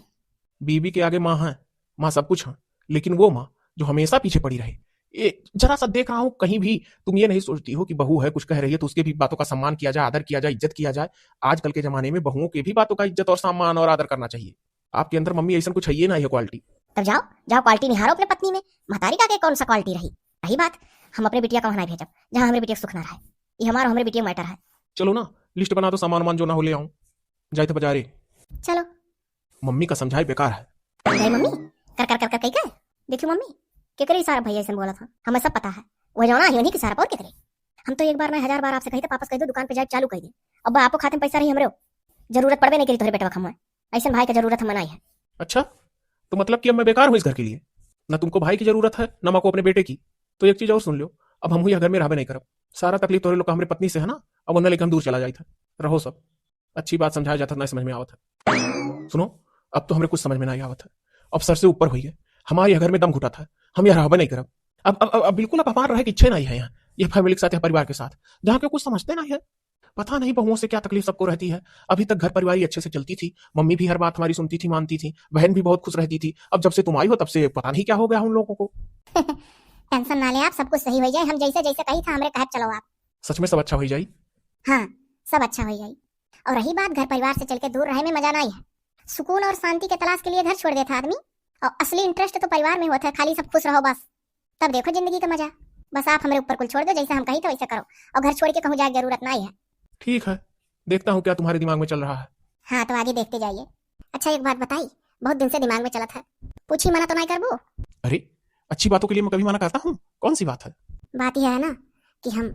बीबी के आगे माँ है, माँ सब कुछ है, लेकिन वो माँ जो हमेशा पीछे पड़ी रहे। ए, जरा सा देख रहा हूँ, कहीं भी तुम ये नहीं सोचती हो कि बहू है, कुछ कह रही है, तो उसके भी बातों का सम्मान किया जाए, आदर किया जाए, इज्जत किया जाए। आजकल के जमाने में बहुओं के भी बातों का इज्जत और सम्मान और आदर करना चाहिए। आपके अंदर मम्मी ऐसा कुछ है, ये ना है क्वालिटी। तब जाओ, जाओ क्वालिटी निहारो अपने पत्नी में। महतारी का के कौन सा क्वालिटी रही? रही बात, हम अपने बिटिया का वहाँ नहीं भेजब, जहाँ हमरे बिटिया का सुख ना रहे। ये हमारा, हमरे बिटिया मैटर है। चलो ना, लिस्ट बना दो, सामान वामान जो ना हो ले आऊँ, जाए थे बाजारे। चलो। मम्मी का समझाए बेकार है। गई मम्मी, कर कर कर कर कही का? देखियो मम्मी, केकरे इशारा भैया ऐसे बोला था, हमें सब पता है। वो जौना ही उन्हीं के इशारा पर, और केकरे? हम तो एक बार नहीं हजार बार आपसे कही थे, वापस कह दो, दुकान पे जाए चालू कर दे। अब आपको खाते में पैसा रही हमरे, जरूरत पड़बे नहीं करी तोहरे बेटवा का हमें। ऐसे भाई का जरूरत हमें नहीं है। अच्छा, तो मतलब कि अब मैं बेकार हूँ इस घर के लिए? ना तुमको भाई की जरूरत है, ना माँ को अपने बेटे की। तो एक चीज और सुन लो, अब हम यह घर में रहबे नहीं करब। सारा तकलीफ तोहरे लोग का हमरे पत्नी से है ना, अब उन्हें लेके हम दूर चला जाइत है। रहो सब। अच्छी बात समझाया जाता ना समझ में आवत है। सुनो, अब तो हमरे कुछ समझ में नहीं आवत है। अब सर से ऊपर हुई है, हमारे यह घर में दम घुटा था, हम यह रहबे नहीं करब। अब, अब, अब, अब बिल्कुल अब हमारे रहे की इच्छा नहीं है यहाँ, ये फैमिली के साथ, यहाँ परिवार के साथ, जहाँ के कुछ समझते नहीं है। पता नहीं बहुओं से क्या तकलीफ सबको रहती है। अभी तक घर परिवार ही अच्छे से चलती थी, मम्मी भी हर बात हमारी सुनती थी, मानती थी, बहन भी बहुत खुश रहती थी। अब जब से तुम आई हो तब से पता नहीं क्या हो गया उन लोगों को। टेंशन ना ले आप, सब कुछ सही हो जाए। हम जैसे जैसे कही था हमरे कहत चलो आप। सच में सब अच्छा हो जाई? हाँ, सब अच्छा हो जाई। और रही बात घर परिवार से चल के दूर रहे में मजा ना आई है, सुकून और शांति के तलाश के लिए घर छोड़ देत है आदमी, और असली interest तो परिवार में होत है, खाली सब खुश रहो बस, तब देखो जिंदगी का मजा। बस आप हमरे ऊपर कुल छोड़ दो, जैसे हम कही तो वैसे करो, और घर छोड़ के कहूँ जाए के जरूरत नाहीं है। ठीक है, देखता हूँ क्या तुम्हारे दिमाग में चल रहा है। हाँ, तो आगे देखते जाइए। अच्छा, एक बात बताई, बहुत दिन से दिमाग में चलत है, पूछी मना तो नाहीं करबो? अरे, अच्छी बातों के लिए मैं कभी मना करता हूँ? कौन सी बात है? बात यह है ना कि हम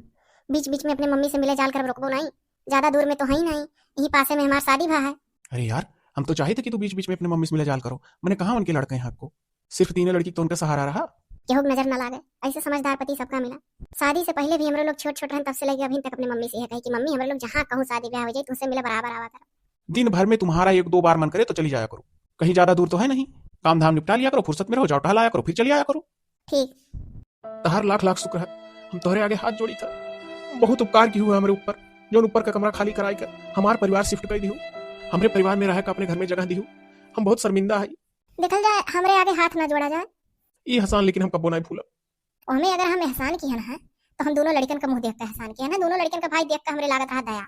बीच बीच में अपने मम्मी से मिले जाल करब रुकबो नाहीं, ज्यादा दूर में तो है ही नाहीं, यहीं पासे में हमार शादी भा है। अरे यार, हम तो चाहे थे कि तू बीच बीच में अपने मम्मी से मिले जाल करो, मैंने कहा उनके लड़के हैं आपको, सिर्फ तीने लड़की तो उनका सहारा रहा। केहू के नजर ना लागे, ऐसे समझदार पति सबका मिला। शादी से पहले भी हमरे लोग छोट छोट रहन, तब से लेके अभी तक अपने मम्मी से यह कही कि मम्मी, हमरे लोग जहाँ कहूँ शादी ब्याह हो जाए, तुमसे मिले बराबर आवा करब। दिन भर में तुम्हारा एक दो बार मन करे तो चली जाया करो, कहीं ज्यादा दूर तो है नहीं, काम धाम निपटा लिया करो, फुर्सत में रहो, जाओ टहल आया करो, फिर चली आया करो। ठीक। तहार लाख लाख शुक्र है, हम तोहरे आगे हाथ जोड़ी था। बहुत उपकार की हुआ हमरे ऊपर, जौन ऊपर का कमरा खाली कराई कर हमार परिवार shift कर दिहू, हमरे परिवार में रहे का अपने घर में जगह दिहू। हम बहुत शर्मिंदा है। देखल जाए, हमरे आगे हाथ ना जोड़ा जाए। ई एहसान लेकिन हम कब्बो नाहीं भूलब। ओमे अगर हम एहसान किहन है, तो हम दोनों लड़कन का मुँह देख के एहसान किहन है, दोनों लड़कन का भाई देख के हमरे लागत रहा दया।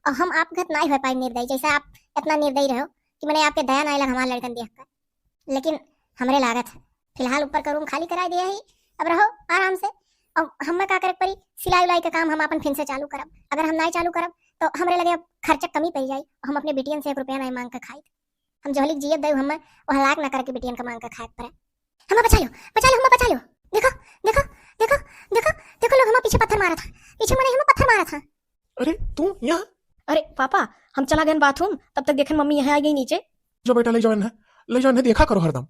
और हम आप गत नाहीं हो पाए निर्दयी, जैसे आप इतना निर्दयी रहो कि मैंने आपके दया नाहीं लग हमारे लड़कन देख के। लेकिन हमरे लागत है, फिलहाल ऊपर का room खाली कराई दिया ही, अब रहो आराम से। और हमें का करे के पड़ी, सिलाई उलाई का काम हम अपन फिन से चालू करब। अगर हम नाहीं चालू करब, तो हमरे लगे अब खर्चा कमी पड़ जाई, हम अपने बिटियन से एक रुपया नाहीं मांग के खाई। हम जोहलिक जियत दई, हमें वह लायक ना करके बिटियन का मांग के खाए के पड़े। हमें बचा लो, बचा लो, हमें बचा लो। देखो, देखो, देखो, देखो, देखो लोग हमें पीछे पत्थर मारा था, पीछे मने हमें पत्थर मारा था। अरे, तू यहाँ? अरे पापा, हम चला गए bathroom, तब तक देखें मम्मी यहाँ आ गई नीचे। जो बेटा, ले जाओ इन्हें, ले जाओ इन्हें, देखा करो हरदम।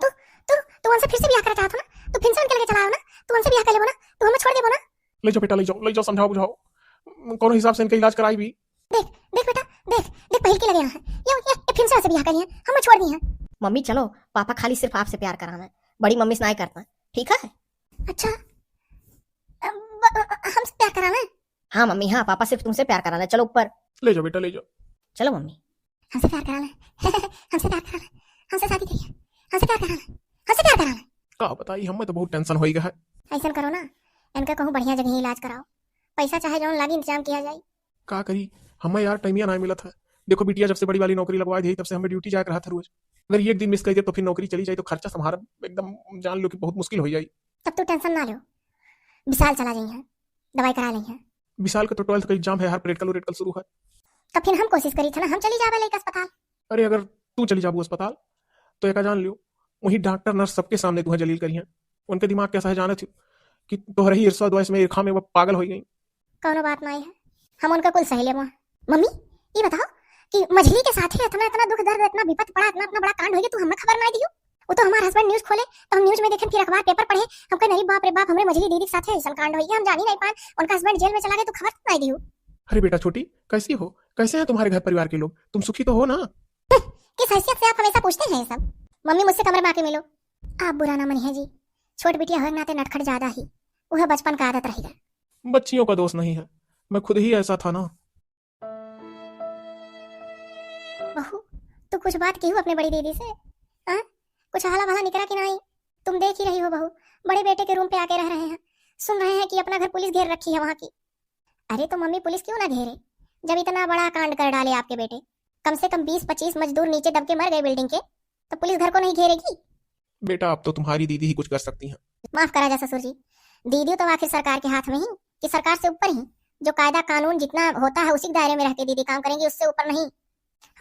तू, तू, तू उनसे फिर से ब्याह करा चाहत हो ना, तू फिर से उनके लगे चला आओ ना, तू उनसे ब्याह कर लेबो ना, तू हमें छोड़ देबो ना। ले जाओ बेटा, ले जाओ, ले जाओ, समझाओ बुझाओ, कौनो हिसाब से इनका इलाज कराई भी। देख, देख बेटा, देख, देख पहिल की लगे यहाँ है, ये, ये, ये फिर से उनसे ब्याह कर लिया, हमें छोड़ दी है। मम्मी चलो, पापा खाली सिर्फ आपसे प्यार कराना है, बड़ी मम्मी से नाहीं करता, ठीक है? अच्छा, अब, अ, हमसे प्यार कराना है? हाँ मम्मी, हाँ, पापा सिर्फ तुमसे प्यार कराना है, चलो ऊपर। ले जाओ बेटा, ले जाओ। चलो मम्मी। हमसे प्यार कराना है। हमसे प्यार कराना है। हमसे शादी करिए। हमसे प्यार कराना है। हमसे प्यार कराना है। का बताई, हमें तो बहुत tension होई गया है। ऐसन करो ना, इनका कहूँ बढ़िया जगह इलाज कराओ, पैसा चाहे जौन लागी इंतजाम किया जाए। का करी, हमें यार टाइमिया ना मिलत है। देखो बिटिया जब से बड़ी वाली नौकरी लगवा दी, तब से हमें duty जाए के रहत है रोज। अगर एक दिन miss कर दे तो फिर नौकरी चली जाए तो खर्चा संभाल एकदम जान लो कि बहुत मुश्किल हो जाए। तब तू tension ना लो, विशाल चला जाइए, दवाई करा लेंगे। विशाल के तो twelfth का exam है यार, practical उरेटिकल शुरू है। तो फिर हम कोशिश करी थे ना, हम चली जावे लेके अस्पताल। अरे अगर तू चली जाबू अस्पताल तो एका जान लियो, वहीं doctor nurse सबके सामने तुहे जलील करिहैं। उनके दिमाग कैसा है जानत हो कि तोहरे ही ईर्ष्या द्वेष में ईर्खा में वो पागल हो गई। कौनो बात नहीं है, हम उनका कुल सही लेबो। मम्मी, ये बताओ कि मझली के साथे इतना, इतना दुख दर्द, इतना विपत पड़ा, इतना, इतना बड़ा कांड हो गया, तू हमें खबर नहीं दियो? वो तो हमार husband news खोले तो हम news में देखें, फिर अखबार paper पढ़े, हम कहे, "अरे बाप रे बाप, हमरे मझली दीदी के साथे ऐसन कांड हो गया, हम जानी नहीं पान, उनका husband जेल में चला गए, तू खबर नहीं दियो।" अरे बेटा छोटी, कैसी हो, कैसे हैं तुम्हारे घर परिवार के लोग, तुम सुखी तो हो ना? किस हैसियत से आप हमेशा पूछते हैं ये सब? मम्मी, मुझसे कमरे में आके मिलो। आप बुरा ना मनिहे जी, छोट बिटिया होए के नाते नटखट ज्यादा ही, वह बचपन का आदत रह गया। बच्चियों का दोष नहीं है, मैं खुद ही ऐसा था ना। बहू, तू कुछ बात की हो अपने बड़ी दीदी से? हाँ? कुछ हाला भला निकरा कि नहीं? तुम देख ही रही हो बहू, बड़े बेटे के room पे आके रह रहे हैं, सुन रहे हैं कि अपना घर पुलिस घेर रखी है वहाँ की। अरे तो मम्मी, पुलिस क्यों ना घेरे, जब इतना बड़ा कांड कर डाले आपके बेटे? कम से कम बीस पच्चीस मजदूर नीचे दब के मर गए building के, तो पुलिस घर को नहीं घेरेगी? बेटा, अब तो तुम्हारी दीदी ही कुछ कर सकती हैं। माफ करा जा ससुर जी, दीदी तो आखिर सरकार के हाथ में ही कि सरकार से ऊपर ही, जो कायदा कानून जितना होता है उसी के दायरे में रह के दीदी काम करेंगी, उससे ऊपर नहीं।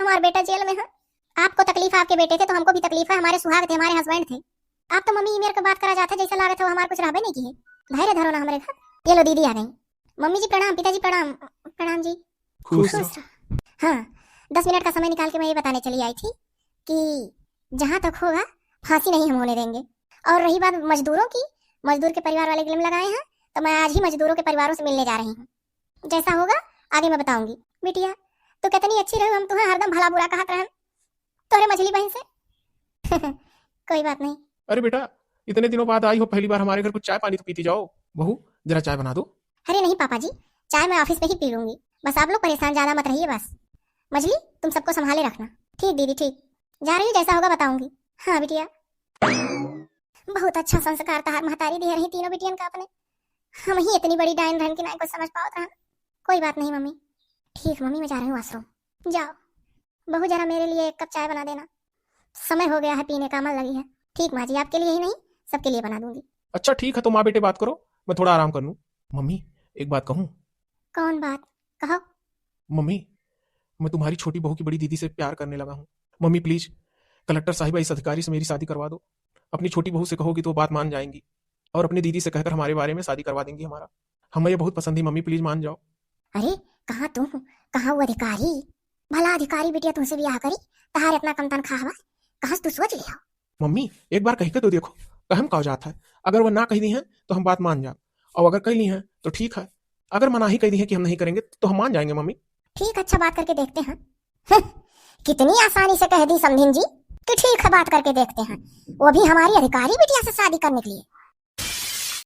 हमार बेटा जेल में है, आपको तकलीफ आपके बेटे थे तो हमको भी तकलीफ है, हमारे सुहाग थे, हमारे husband थे। आप तो मम्मी ई मेर के बात करा जात है जैसे लागत है वो हमार कुछ रहबे नहीं की है। धैर्य धरो ना हमरे घर। ये लो दीदी आ गई। मम्मी जी प्रणाम, पिताजी प्रणाम। प्रणाम जी। खुश खुश रहो। रहो। हाँ, दस मिनट का समय निकाल के मैं ये बताने चली आई थी कि जहाँ तक होगा फांसी नहीं हम होने देंगे। और रही बात मजदूरों की, मजदूर के परिवार वाले गले में लगाए हैं, तो मैं आज ही मजदूरों के परिवारों से मिलने जा रही हूँ। जैसा होगा आगे मैं बताऊंगी। बिटिया, तू कितनी अच्छी रहो, हम तुम्हें हरदम भला बुरा कहत रहन, तोहरे मझली बहन से। कोई बात नहीं। अरे बेटा, इतने दिनों बाद आई हो, पहली बार हमारे घर, कुछ चाय पानी तो पीती जाओ। बहू, जरा चाय बना दो। अरे नहीं पापा जी, चाय मैं office में ही पी लूंगी, बस आप लोग परेशान ज्यादा मत रहिए बस। मझली, तुम सबको संभाले रखना। ठीक दीदी, ठीक। जा रही हूँ, जैसा होगा बताऊंगी। हाँ बिटिया। बहुत अच्छा संस्कार तहार महतारी दिहे रही तीनों बिटियन का अपने। हम ही इतनी बड़ी डाइन रहन की ना कुछ समझ पावत रहन। कोई बात नहीं मम्मी। ठीक मम्मी, मैं जा रही हूँ washroom। जाओ। बहू, जरा मेरे लिए एक कप चाय बना देना, समय हो गया है पीने का, मन लगी है। ठीक माँ जी, आपके लिए ही नहीं, सबके लिए बना दूंगी। अच्छा ठीक है, तो माँ बेटे बात करो, मैं थोड़ा आराम कर लूँ। मम्मी, एक बात कहूँ? कौन बात? कहो। मम्मी, मैं तुम्हारी छोटी बहू की बड़ी दीदी से प्यार करने लगा हूँ। मम्मी प्लीज, कलेक्टर साहिबा, इस अधिकारी से मेरी शादी करवा दो। अपनी छोटी बहू से कहोगी तो बात मान जाएंगी और अपनी दीदी से कहकर हमारे बारे में शादी करवा देंगी हमारा। हमें ये बहुत पसंद है मम्मी, प्लीज मान जाओ। अरे, कहाँ तू, कहाँ वो अधिकारी? भला अधिकारी बिटिया तुमसे ब्याह करी? तहार इतना कम तनख्वाह बा, कहाँ से तू सोच लिया? मम्मी, एक बार कह के तो देखो, कहम का जात है। अगर वह ना कह दी हैं तो हम बात मान जाब, और अगर कह ली हैं तो ठीक है, अगर मनाही कह दी है कि हम नहीं करेंगे तो हम मान जाएंगे मम्मी। ठीक, अच्छा, बात करके देखते हैं। हम्म, कितनी आसानी से कह दी समधिन जी कि ठीक है, बात करके देखते हैं। वो भी हमारी अधिकारी बिटिया से शादी करने के लिए।